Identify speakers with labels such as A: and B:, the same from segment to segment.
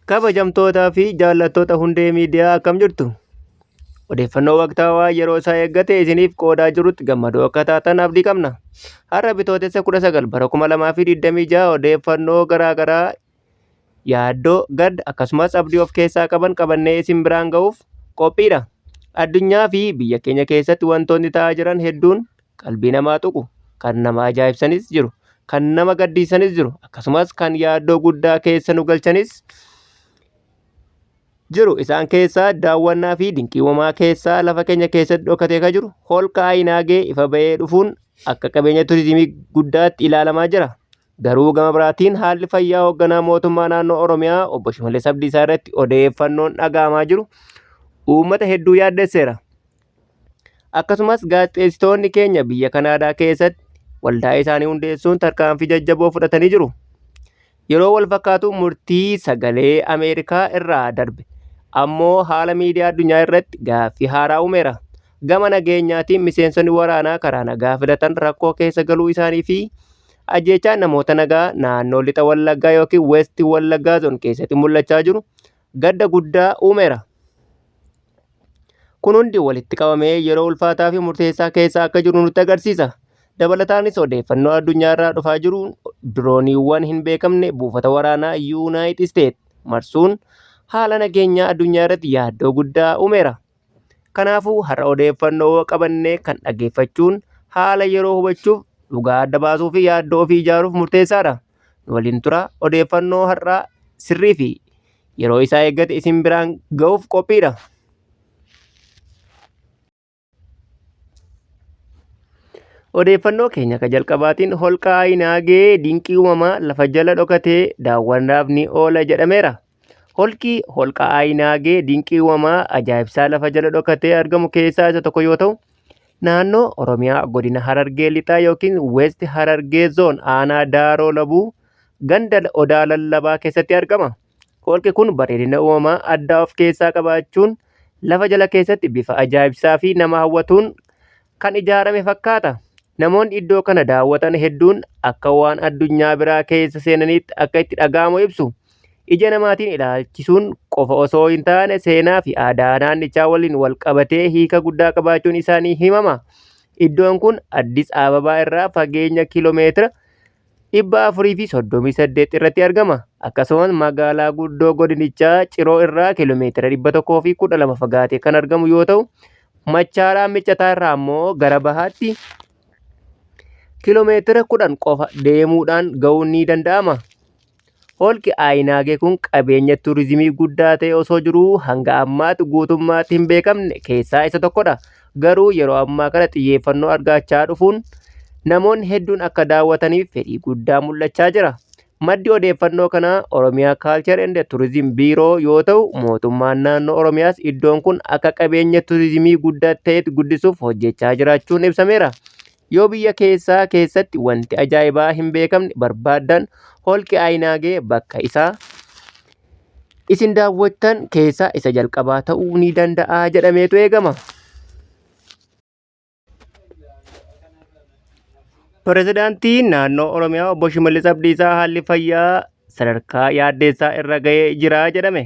A: Kabajamtootaa fi jaallattoota Hundee Miidiyaa akkam jirtu? Odeeffannoo waqtaawaa yeroo isaa eeggate isiniif qoodaa jirrutti gammadoo akka taatan abdii qabna. Har'a Bitootessa 19 bara 2026 odeeffannoo garaa garaa yaaddoo, gadda akkasumas abdii of keessaa qaban qabannee isin biraan ga'uuf qophiidha. Addunyaa fi biyya keenya keessatti wantoonni ta'aa jiran hedduun qalbii namaa tuqu, kan nama ajaa'ibsanis jiru, kan nama gaddisiisanis jiru, akkasumas kan yaaddoo guddaa keessa nu galchanis jiru. Isaan keessaa daawwannaa fi dinqii uumamaa keessaa lafa keenya keessatti dhokatee kan jiru holqa Ayinaagee ifa ba'ee dhufuun akka qabeenya turizimii guddaatti ilaalamaa jira. Garuu gama biraatiin haalli fayyaa hoogganaa mootummaa naannoo Oromiyaa obbo Shimallis Abdiisaa irratti odeeffannoon dhaga'amaa jiru uummata hedduu yaaddesseera. Akkasumas gaazexeessitoonni keenya biyya Kanaadaa keessatti waldaa isaanii hundeessuun tarkaanfii jajjaboo fudhatanii jiru. Yeroo wal fakkaatu murtii sagalee Ameerikaa irraa darbe ammoo haala miidiyaa addunyaa irratti gaaffii haaraa uumeera. Gama nageenyaatiin miseensonni waraanaa karaa nagaa filatan rakkoo keessa galuu isaanii fi ajjeechaan namoota nagaa naannoo lixa Wallaggaa yookiin West Wallaggaa Zone keessatti mul'achaa jiru gadda guddaa uumeera. Kun hundi walitti qabamee yeroo ulfaataa fi murteessaa keessa akka jiru nutti agarsiisa. Dabalataanis odeeffannoo addunyaa irraa dhufaa jiru dirooniiwwan hin beekamne buufata waraanaa Yuunaayitid Isteet marsuun haala nageenyaa addunyaa irratti yaaddoo guddaa uumeera. Kanaafuu har'a odeeffannoo qabannee kan dhaggeeffachuun haala yeroo hubachuuf dhugaa adda baasuu fi yaaddoo ofii ijaaruuf murteessaadha. Nu waliin tura odeeffannoo har'aa sirrii fi yeroo isaa eeggate isin biraan ga'uuf qophiidha. Odeeffannoo keenya ka jalqabaatiin holqa Ayinaagee dinqii uumamaa lafa jala dhokatee daawwannaaf ni oola jedhameera. Holqi holqa Ayinaagee dinqii uumamaa ajaa'ibsaa lafa jala dhokatee argamu keessaa isa tokko yoo ta'u, naannoo Oromiyaa godina Harargee Lixaa yookiin West Harargee Zoon aanaa Daaroo Labuu ganda Odaa Lallabaa keessatti argama. Holqi kun bareedina uumamaa addaa of keessaa qabaachuun lafa jala keessatti bifa ajaa'ibsaa fi nama hawwatuun kan ijaarame fakkaata. Namoonni iddoo kana daawwatan hedduun akka waan addunyaa biraa keessa seenaniitti akka itti dhaga'amu ibsu. Ija namaatiin ilaalchisuun qofa osoo hin taane seenaa fi aadaa naannichaa waliin wal qabatee hiika guddaa qabaachuun isaanii himama. Iddoon kun Addis Ababaa irraa fageenya kiiloomeetira 438 irratti argama. Akkasumas magaalaa guddoo godinichaa Ciroo irraa kiiloomeetira 112 fagaatee kan argamu yoo ta'u, Machaaraa Micataa irraa ammoo gara bahaatti kiiloomeetira 10 qofa deemuudhaan ga'uun ni danda'ama. Holqi Ayinaagee kun qabeenya turizimii guddaa ta'e osoo jiruu hanga ammaatti guutummaatti hin beekamne keessaa isa tokkodha. Garuu yeroo ammaa kana xiyyeeffannoo argachaa dhufuun namoonni hedduun akka daawwataniif fedhii guddaa mul'achaa jira. Maddi odeeffannoo kanaa Oromiyaa Culture and Tourism Bureau yoo ta'u, mootummaan naannoo Oromiyaas iddoon kun akka qabeenya turizimii guddaa ta'etti guddisuuf hojjechaa jiraachuun ibsameera. Yoo biyya keessaa keessatti wanti ajaa'ibaa hin beekamne barbaaddan holqi Ayinaagee bakka isaa isin daawwattan keessaa isa jalqabaa ta'uu ni danda'a jedhameetu eegama. Pirezidaantiin naannoo Oromiyaa obbo Shimallis Abdiisaa haalli fayyaa sadarkaa yaaddeessaa irra ga'ee jira jedhame.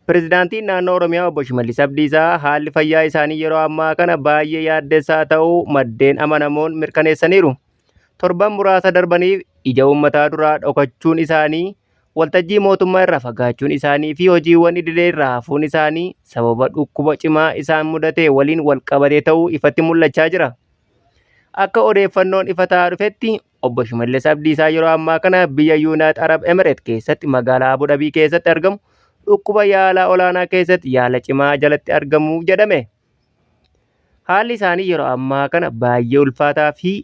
A: Pirezidaantiin naannoo Oromiyaa obbo Shimallis Abdiisaa haalli fayyaa isaanii yeroo ammaa kana baay'ee yaaddessaa ta'uu maddeen amanamoon mirkaneessaniiru. Torban muraasa darbaniif ija uummataa duraa dhokachuun isaanii, waltajjii mootummaa irraa fagaachuun isaanii fi hojiiwwan idilee irraa hafuun isaanii sababa dhukkuba cimaa isaan mudate waliin walqabatee ta'uu ifatti mul'achaa jira. Akka odeeffannoon ifa ta'aa dhufetti Obbo Shimallis Abdiisaa yeroo ammaa kana biyya Yuunaayit Arab Emireet keessatti magaalaa Abu Dhabii keessatti argamu dhukkuba yaalaa olaanaa keessatti yaala cimaa jalatti argamu jedhame. Haalli isaanii yeroo ammaa kana baay'ee ulfaataa fi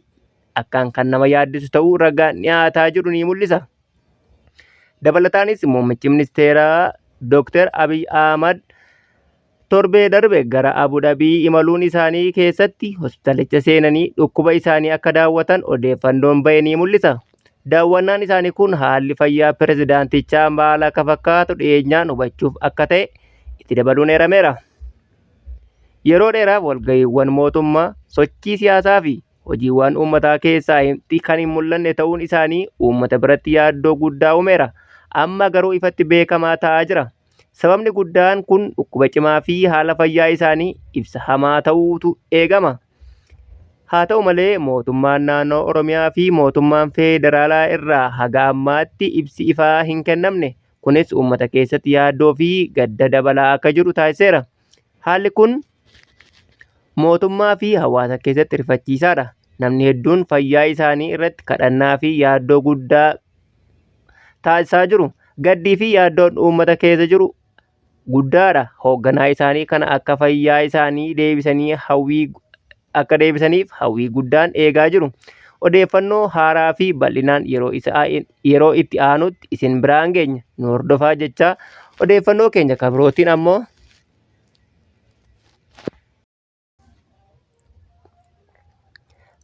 A: akkaan kan nama yaaddisu ta'uu ragaan dhiyaataa jiru ni mul'isa. Dabalataanis muummichi ministeeraa Dr. Abiy Ahmad torbee darbe gara Abu Dhabii imaluun isaanii keessatti hospitaalicha seenanii dhukkuba isaanii akka daawwatan odeeffannoon ba'e ni mul'isa. Daawwannaan isaanii kun haalli fayyaa pirezidaantichaa maal akka fakkaatu dhiyeenyaan hubachuuf akka ta'e itti dabaluun eerameera. Yeroo dheeraaf walga'iiwwan mootummaa, sochii siyaasaa fi hojiiwwan uummataa keessaa kan hin mul'anne ta'uun isaanii uummata biratti yaaddoo guddaa uumeera. Amma garuu ifatti beekamaa ta'aa jira. Sababni guddaan kun dhukkuba cimaa fi haala fayyaa isaanii ibsa hamaa ta'uutu eegama. Haa ta'u malee mootummaan naannoo Oromiyaa fi mootummaan federaalaa irraa haga ammaatti ibsi ifaa hin kennamne. Kunis uummata keessatti yaaddoo fi gadda dabalaa akka jiru taasiseera. Haalli kun mootummaa fi hawaasa keessatti rifachiisaadha. Namni hedduun fayyaa isaanii irratti kadhannaa fi yaaddoo guddaa taasisaa jiru. Gaddii fi yaaddoon uummata keessa jiru guddaadha. Hoogganaa isaanii kana akka fayyaa isaanii deebisanii hawwii akka deebisaniif hawwii guddaan eegaa jiru. Odeeffannoo haaraa fi bal'inaan yeroo isa yeroo itti aanutti isin biraan geenya. Nu hordofaa jechaa odeeffannoo keenya kan birootiin ammoo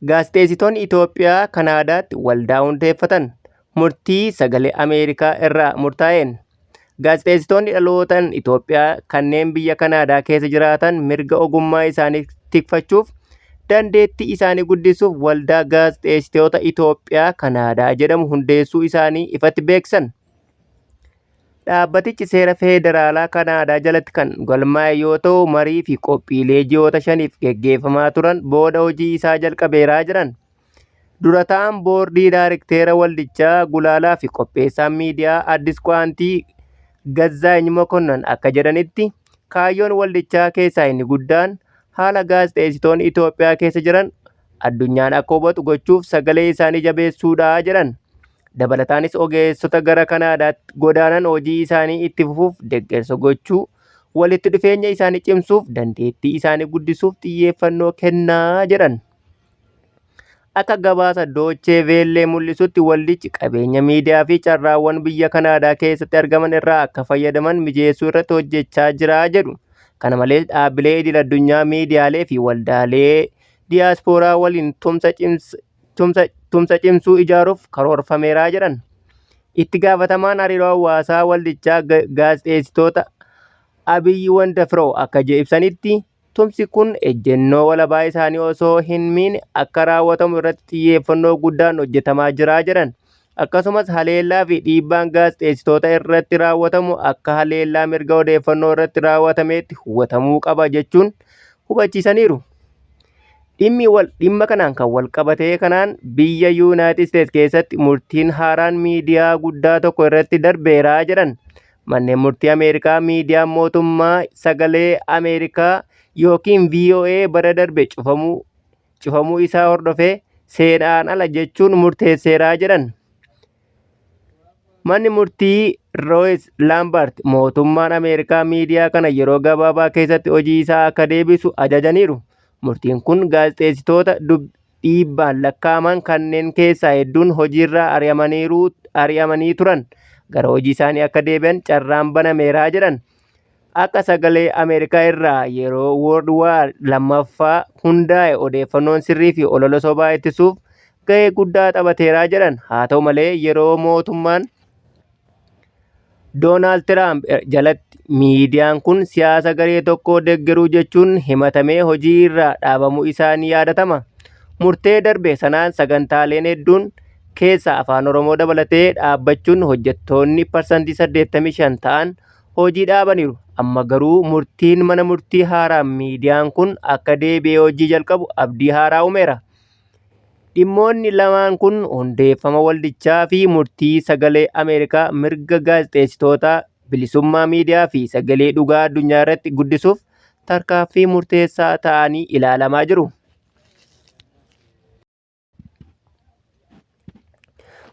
A: Gaazexeessitoonni Itoophiyaa Kanaadaatti waldaa hundeeffatan murtii sagalee Ameerikaa irraa murtaa'een. Gaazexeessitoonni dhalootaan Itoophiyaa kanneen biyya Kanaadaa keessa jiraatan mirga ogummaa isaanii tikfachuuf dandeettii isaanii guddisuuf waldaa gaazexeessitoota Itoophiyaa Kanaadaa jedhamu hundeessuu isaanii ifatti beeksisan. Dhaabbatichi seera federaalaa Kanaadaa jalatti kan galmaa'e yoo ta'u, marii fi qophiilee ji'oota shaniif geggeeffamaa turan booda hojii isaa jalqabeeraa jiran. Dura ta'aan boordii daarikteera waldichaa gulaalaa fi qopheessaan miidiyaa Addis Kwaantii Gazzaany Mokonnon akka jedhanitti, kaayyoon waldichaa keessaa inni guddaan haala gaazexeessitoonni Itoophiyaa keessa jiran addunyaan akka hubatu gochuuf sagalee isaanii jabeessuudha jedhan. Dabalataanis ogeessota gara Kanaadaatti godaanan hojii isaanii itti fufuuf deeggarsa gochuu, walitti dhufeenya isaanii cimsuuf, dandeettii isaanii guddisuuf xiyyeeffannoo kennaa jedhan. Akka gabaasa Doochee Veellee mul'isutti waldichi qabeenya miidiyaa fi carraawwan biyya Kanaadaa keessatti argaman irraa akka fayyadaman mijeessuu irratti hojjechaa jira jedhu. Kana malees dhaabbilee idil addunyaa miidiyaalee fi waldaalee diyaaspooraa waliin tumsa tumsa tumsa cimsuu ijaaruuf karoorfameera jedhan. Itti gaafatamaan hariiroo hawaasaa waldichaa gaazexeessitoota Abiyyi Wandafiroo akka ibsanitti tumsi kun ejjennoo walabaa isaanii osoo hin miine akka raawwatamu irratti xiyyeeffannoo guddaan hojjetamaa jira jedhan. Akkasumas haleellaa fi dhiibbaan gaazexeessitoota irratti raawwatamu akka haleellaa mirga odeeffannoo irratti raawwatameetti hubatamuu qaba jechuun hubachiisaniiru. Dhimmi wal dhimma kanaan kan wal qabatee kanaan biyya Yuunaayitid Isteets keessatti murtiin haaraan miidiyaa guddaa tokko irratti darbeera jedhan. Manneen murtii Ameerikaa miidiyaan mootummaa sagalee Ameerikaa yookiin VOA bara darbe cufamuu isaa hordofee seeraan ala jechuun murteesseera jedhan. Manni murtii Rooyis Laambart mootummaan Ameerikaa miidiyaa kana yeroo gabaabaa keessatti hojii isaa akka deebisu ajajaniiru. Murtiin kun gaazexeessitoota dhiibbaan lakkaa'aman kanneen keessaa hedduun hojiirraa ari'amanii turan gara hojii isaanii akka deebi'an carraan banameeraa jedhan. Akka sagalee Ameerikaa irraa yeroo World War lammaffaa hundaa'e odeeffannoon sirrii fi olola sobaa ittisuuf gahee guddaa taphateeraa jedhan. Haa ta'u malee yeroo mootummaan Doonaald Tiraamp jalatti miidiyaan kun siyaasa garee tokkoo deeggaruu jechuun himatamee hojii irraa dhaabamuu isaa ni yaadatama. Murtee darbe sanaan sagantaaleen hedduun keessaa afaan Oromoo dabalatee dhaabbachuun hojjettoonni parsantii 85 ta'an hojii dhaabaniiru. Amma garuu murtiin mana murtii haaraan miidiyaan kun akka deebi'ee hojii jalqabu abdii haaraa uumeera. Dhimmoonni lamaan kun hundeeffama waldichaa fi murtii sagalee Ameerikaa mirga gaazexeessitootaa, bilisummaa miidiyaa fi sagalee dhugaa addunyaa irratti guddisuuf tarkaanfii murteessaa ta'anii ilaalamaa jiru.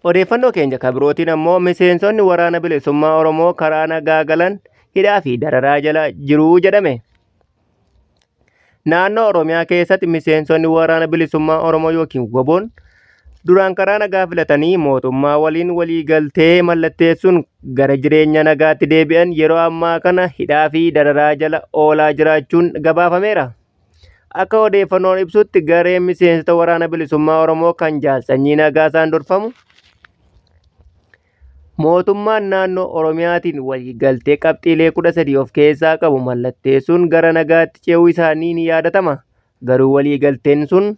A: Odeeffannoo keenya kan birootiin ammoo miseensonni waraana bilisummaa Oromoo karaa nagaa galan hidhaa fi dararaa jala jiru jedhame. Naannoo Oromiyaa keessatti miseensonni waraana bilisummaa Oromoo yookiin WBOn duraan karaa nagaa filatanii mootummaa waliin walii galtee mallatteessuun gara jireenya nagaatti deebi'an yeroo ammaa kana hidhaa fi dararaa jala oolaa jiraachuun gabaafameera. Akka odeeffannoon ibsutti gareen miseensota waraana bilisummaa Oromoo kan Jaal Sanyii Nagaasaan durfamu Mootummaan naannoo Oromiyaatiin waliigaltee qabxiilee 13 of keessaa qabu mallatteessuun gara nagaatti ce'uu isaanii ni yaadatama. Garuu waliigalteen sun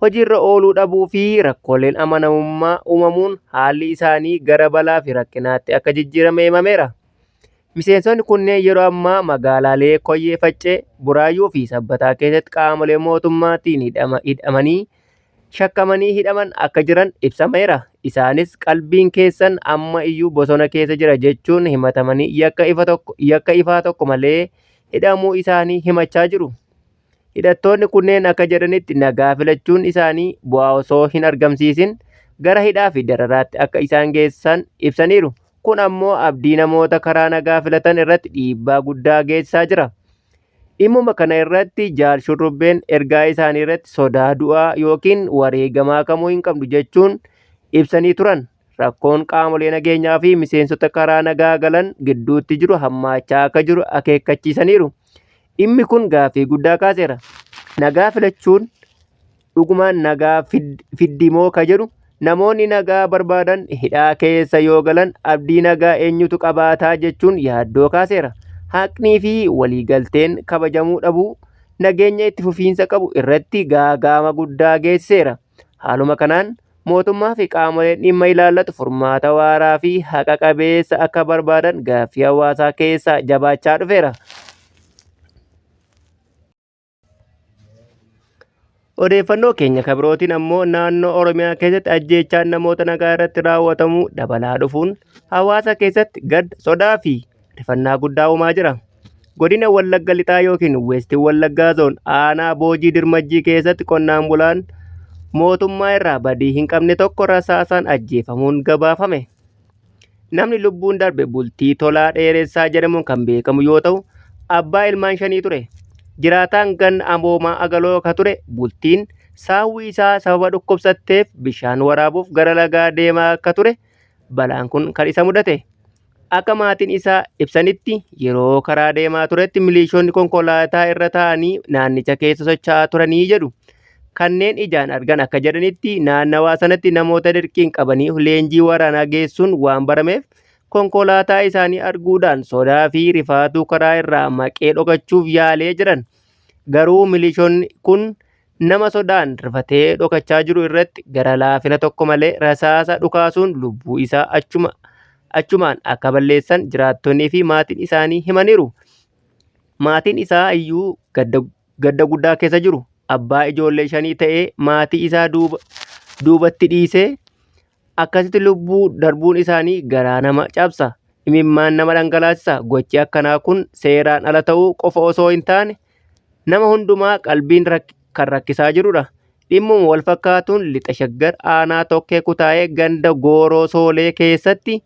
A: hojiirra ooluu dhabuu fi rakkooleen amanamummaa uumamuun haalli isaanii gara balaa fi rakkinaatti akka jijjiirame himameera. Miseensonni kunneen yeroo ammaa magaalaalee Koyyee Faccee, Buraayyuu fi Sabbataa keessatti qaamolee mootummaatiin hidhamanii shakkamanii hidhaman akka jiran ibsameera. Isaanis qalbiin keessan amma iyyuu bosona keessa jira jechuun himatamanii yakka ifaa tokko malee hidhamuu isaanii himachaa jiru. Hidhattoonni kunneen akka jedhanitti nagaa filachuun isaanii bu'aa osoo hin argamsiisin gara hidhaa fi dararaatti akka isaan geessan ibsaniiru. Kun ammoo abdii namoota karaa nagaa filatan irratti dhiibbaa guddaa geessisaa jira. Dhimmuma kana irratti Jaal Shurrubbeen ergaa isaanii irratti sodaa du'aa yookiin wareegamaa kamuu hin qabnu jechuun ibsanii turan. Rakkoon qaamolee nageenyaa fi miseensota karaa nagaa galan gidduutti jiru hammaachaa akka jiru akeekkachiisaniiru. Dhimmi kun gaaffii guddaa kaaseera. Nagaa filachuun dhugumaan nagaa fiddi moo ka jedhu namoonni nagaa barbaadan hidhaa keessa yoo galan abdii nagaa eenyutu qabaataa jechuun yaaddoo kaaseera. Haqnii fi waliigalteen kabajamuu dhabuu nageenya itti fufiinsa qabu irratti gaaga'ama guddaa geessiseera. Haaluma kanaan mootummaa fi qaamoleen dhimma ilaallatu furmaata waaraa fi haqa qabeessa akka barbaadan gaaffii hawaasaa keessaa jabaachaa dhufeera. Odeeffannoo keenya kan birootiin ammoo naannoo Oromiyaa keessatti ajjeechaan namoota nagaa irratti raawwatamu dabalaa dhufuun hawaasa keessatti gadda, sodaa fi rifannaa guddaa uumaa jira. Godina Wallagga Lixaa yookiin West Wallaggaa Zoon aanaa Boojii Dirmajjii keessatti qonnaan bulaan mootummaa irraa badii hin qabne tokko rasaasaan ajjeefamuun gabaafame. Namni lubbuun darbe Bultii Tolaa Dheeressaa jedhamuun kan beekamu yoo ta'u, abbaa ilmaan shanii ture. Jiraataan ganda Aboomaa Agaloo ka ture Bultiin saawwi isaa sababa dhukkubsatteef bishaan waraabuuf gara lagaa deemaa akka ture balaan kun kan isa mudate. Akka maatiin isaa ibsanitti yeroo karaa deemaa turetti milishoonni konkolaataa irra taa'anii naannicha keessa socho'aa turanii jedhu. Kanneen ijaan argan akka jedhanitti naannawaa sanatti namoota dirqiin qabanii leenjii waraanaa geessuun waan barameef konkolaataa isaanii arguudhaan sodaa fi rifaatuu karaa irraa maqee dhokachuuf yaalee jiran. Garuu milishoonni kun nama sodaan rifatee dhokachaa jiru irratti gara laafina tokko malee rasaasa dhukaasuun lubbuu isaa achumaan akka balleessan jiraattonnii fi maatiin isaanii himaniiru. Maatiin isaa iyyuu gadda guddaa keessa jiru. Abbaa ijoollee shanii ta'ee maatii isaa duubatti dhiisee akkasitti lubbuu darbuun isaanii garaa nama cabsa. Imimmaan nama dhangalaasisa. Gochi akkanaa kun seeraan ala ta'uu qofa osoo hin taane nama hundumaa qalbiin kan rakkisaa jirudha. Dhimmuma wal fakkaatuun lixa Shaggar aanaa Tokkee Kutaayee ganda Gooroo Soolee keessatti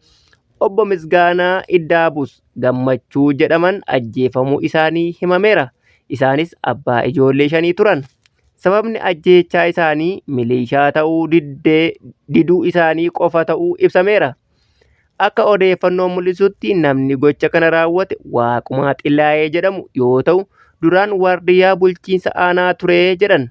A: Obbo Misgaanaa Iddaabus Gammachuu jedhaman ajjeefamuu isaanii himameera. Isaanis abbaa ijoollee shanii turan. Sababni ajjeechaa isaanii milishaa ta'uu diduu isaanii qofa ta'uu ibsameera. Akka odeeffannoon mul'isutti namni gocha kana raawwate Waaqumaa Xillaayee jedhamu yoo ta'u, duraan waardiyyaa bulchiinsa aanaa ture jedhan.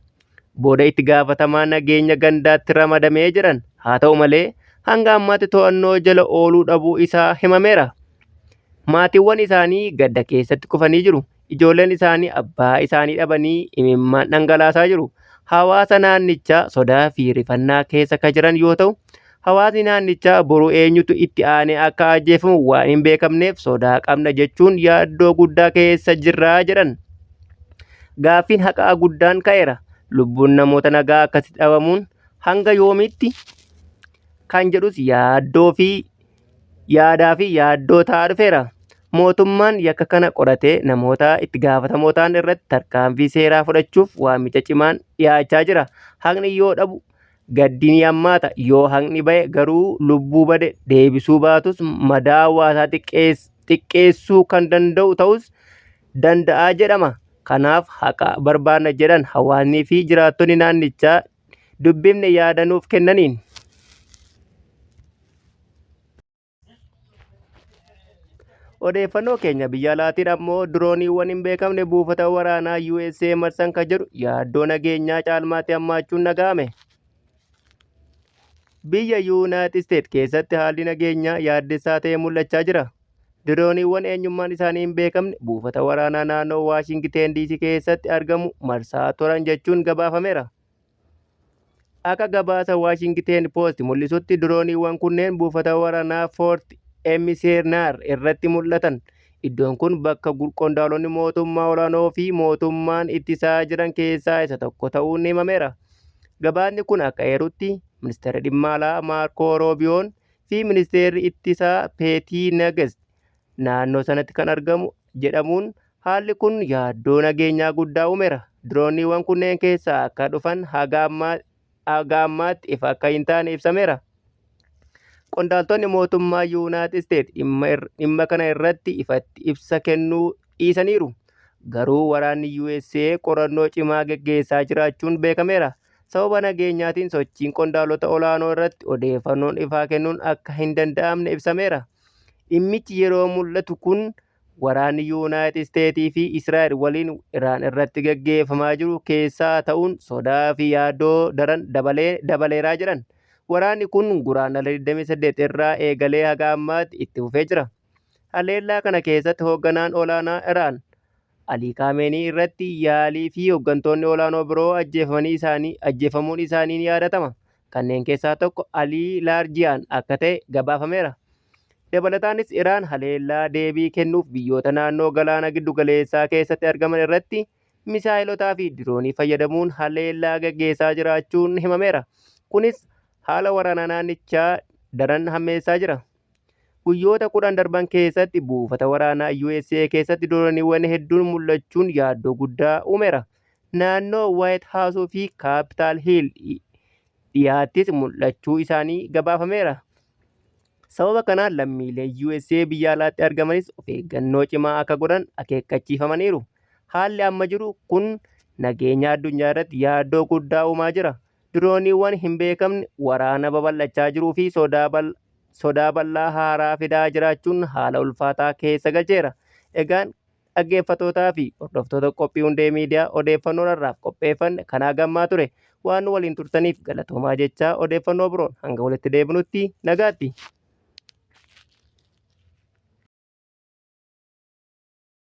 A: Booda itti gaafatamaa nageenya gandaatti ramadamee jedhan. Haa ta'u malee hanga ammaatti to'annoo jala ooluu dhabuu isaa himameera. Maatiiwwan isaanii gadda keessatti kufanii jiru. Ijoolleen isaanii abbaa isaanii dhabanii imimmaan dhangalaasaa jiru. Hawaasa naannichaa sodaa fi rifannaa keessa kan jiran yoo ta'u, hawaasni naannichaa boru eenyutu itti aanee akka ajjeefamu waan hin beekamneef sodaa qabna jechuun yaaddoo guddaa keessa jirra jedhan. Gaaffiin haqaa guddaan ka'eera. Lubbuun namoota nagaa akkasitti dhabamuun hanga yoomiitti kan jedhus yaaddoo fi yaadaa fi yaaddoo ta'aa dhufeera. Mootummaan yakka kana qoratee namoota itti gaafatamoo ta'an irratti tarkaanfii seeraa fudhachuuf waamicha cimaan dhiyaachaa jira. Haqni yoo dhabu gaddi ni hammaata. Yoo haqni ba'e garuu lubbuu bade deebisuu baatus madaa hawaasaa xiqqeessuu kan danda'u ta'us danda'a jedhama. Kanaaf haqa barbaanna jedhan hawaasnii fi jiraattonni naannichaa dubbifne yaada nuuf kennaniin. Odeeffannoo keenya biyya alaatiin ammoo dirooniiwwan hin beekamne buufata waraanaa USA marsan kan jedhu yaaddoo nageenyaa caalmaatti hammaachuun dhaga'ame. Biyya Yuunaayitid Isteet keessatti haalli nageenyaa yaaddessaa ta'e mul'achaa jira. Dirooniiwwan eenyummaan isaanii hin beekamne buufata waraanaa naannoo Waashingiteen DC keessatti argamu marsaa turan jechuun gabaafameera. Akka gabaasa Waashingteen Poost mul'isutti dirooniiwwan kunneen buufata waraanaa Foort Emiseernaar irratti mul'atan. Iddoon kun bakka qondaalonni mootummaa olaanoo fi mootummaan ittisaa jiran keessaa isa tokko ta'uun himameera. Gabaasni kun akka eerutti ministeerri dhimma alaa Maarkoo Roobiyoon fi ministeerri ittisaa Peetii Nagast naannoo sanatti kan argamu jedhamuun haalli kun yaaddoo nageenyaa guddaa uumeera. Dirooniiwwan kunneen keessaa akka dhufan haga ammaatti ifa akka hin taane ibsameera. Qondaaltonni mootummaa Yuunaayitid Isteet dhimma kana irratti ifatti ibsa kennuu dhiisaniiru. Garuu waraanni USA qorannoo cimaa geggeessaa jiraachuun beekameera. Sababa nageenyaatiin sochiin qondaalota olaanoo irratti odeeffannoon ifaa kennuun akka hin danda'amne ibsameera. Dhimmichi yeroo mul'atu kun waraanni Yuunaayitid Isteetii fi Israa'el waliin Iraan irratti geggeeffamaa jiru keessaa ta'uun sodaa fi yaaddoo daran dabaleeraa jiran. Waraanni kun Guraandhala 28 irraa eegalee haga ammaatti itti fufee jira. Haleellaa kana keessatti hoogganaan olaanaa Iraan Alii Kaameenii irratti yaalii fi hooggantoonni olaanoo biroo ajjeefamuun isaanii ni yaadatama. Kanneen keessaa tokko Alii Laarjiyaan akka ta'e gabaafameera. Dabalataanis Iraan haleellaa deebii kennuuf biyyoota naannoo galaana giddu galeessaa keessatti argaman irratti misaayilotaa fi diroonii fayyadamuun haleellaa gaggeessaa jiraachuun himameera. Kunis haala waraanaa naannichaa daran hammeessaa jira. Guyyoota 10 darban keessatti buufata waraanaa USA keessatti dirooniiwwan hedduun mul'achuun yaaddoo guddaa uumeera. Naannoo White House fi Capitol Hill dhiyaattis mul'achuu isaanii gabaafameera. Sababa kanaan lammiileen USA biyya alaatti argamanis of eeggannoo cimaa akka godhan akeekkachiifamaniiru. Haalli amma jiru kun nageenya addunyaa irratti yaaddoo guddaa uumaa jira. Dirooniiwwan hin beekamne waraana babal'achaa jiruu fi sodaa bal'aa haaraa fidaa jiraachuun haala ulfaataa keessa galcheera. Egaan dhaggeeffattootaa fi hordoftoota qophii Hundee Miidiyaa odeeffannoo har'aaf qopheeffanne kanaa gammaa ture. Waan nu waliin turtaniif galatoomaa jechaa odeeffannoo biroon hanga walitti deebinutti nagaatti.